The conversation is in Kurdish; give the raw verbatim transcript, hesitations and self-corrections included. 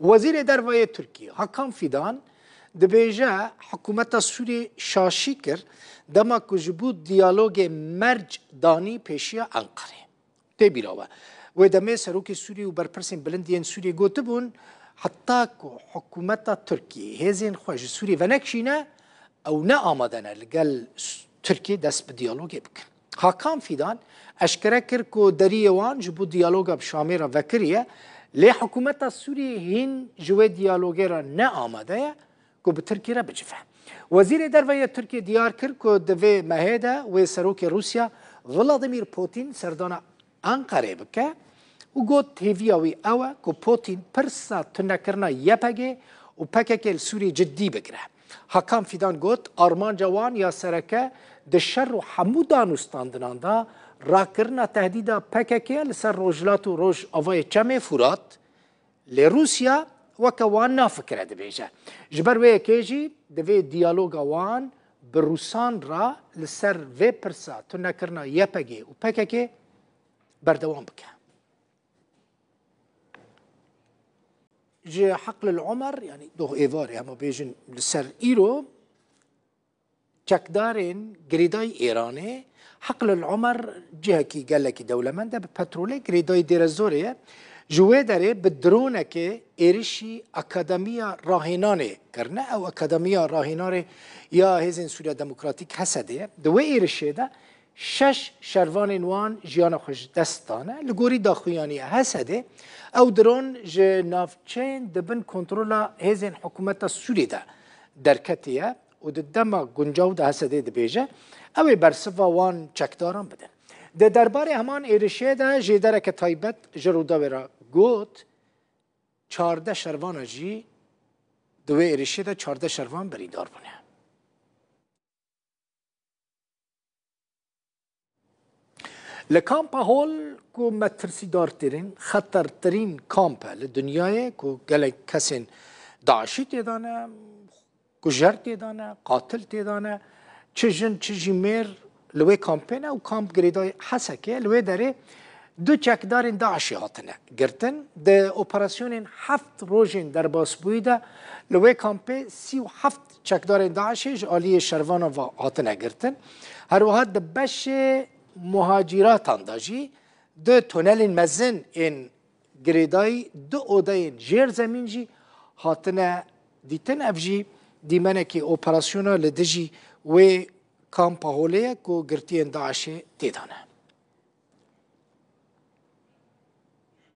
Wezîrê Derve yê Tirkiyê Hakan Fidan dibêje, hikûmeta Sûriyê şaşî kir dema ku ji bo diyalogê merc danî pêşiya Enqerê. Tê bîra we, wê demê serokê Sûriyê û berpirsên bilind yên Sûriyê gotibûn, heta ku hikûmeta Tirkiyê hêzên xwe ji Sûriyê venekişîne, ew ne amade ne li gel S-, Tirkiyê dest bi diyalogê bikin. Hakan Fidan eşkere kir ku deriyê wan ji bo diyaloga bi Şamê re vekiriye, lê hikûmeta Sûriyê hîn ji wê diyalogê re ne amade ye ku bi Tirkiyê re bicive. Wezîrê Derve yê Tirkiyê diyar kir ku di vê mehê de wê serokê Rûsya Vladimir Putin serdana Enqerê bike û got, hêviya wî ew e ku Putin pirsa tunekirina Y P G û P K K li Sûriyê ciddî bigire. Hakan Fidan got, armanca wan ya sereke di şer û hemû danûstandinan de rakirina tehdîda P K K li ser Rojhilat û Rojavayê Çemê Furat, lê Rûsya weke wan nafikire dibêje. Ji ber wê yekê jî divê diyaloga wan bi Rûsan re li ser vê pirsa tunekirina Y P G û P K K berdewam bike. Ji Heqlil Omer, yanî doh êvarê, hema bêjin li ser îro, çekdarên girêdayî Êranê, Heqlil Omer cihekî gelekî dewlemend e, bi petrolê girêdayî Dêrezorê ye. Ji wê derê bi dronekê êrişî Akademiya Rahênanê kirine. Ew Akademiya Rahênanê ya Hêzên Sûriya Demokratîk, H S D'ê ye. Di wê êrişê de şeş şervanên wan jiyana xwe ji dest dane. Li gorî daxuyaniya H S D'ê, ew dron ji navçeyên di bin kontrola hêzên hikûmeta Sûriyê de derketiye û di dema guncaw de H S D'ê dibêje, ew ê bersiva wan çekdaran bidin. Di derbarê heman êrişê de jêdereke taybet ji Rûdawê re got, çardeh şervana jî, di wê êrişê de çardeh şervan birîndar bûne. Li Kampa Hol ku metirsîdartirîn, xetertirîn kamp e li dinyayê, ku gelek kesên DAIŞî tê de ne, kujer tê de ne, qatil tê de ne, çi jin çi jî mêr li wê kampê ne û kamp girêdayî Hesekê ye. Li wê derê du çekdarên DAIŞê hatine girtin. Di operasyonên heft rojên derbasbûyî de li wê kampê sî û heft çekdarên DAIŞê ji aliyê şervanan ve hatine girtin. Her wiha di beşê muhacîratan de jî du tunelên mezin ên girêdayî, du odeyên jêrzemîn jî hatine dîtin. Ev jî dîmenekî operasyona li dijî wê kampa holê ye ku girtiyên DAIŞê tê de ne.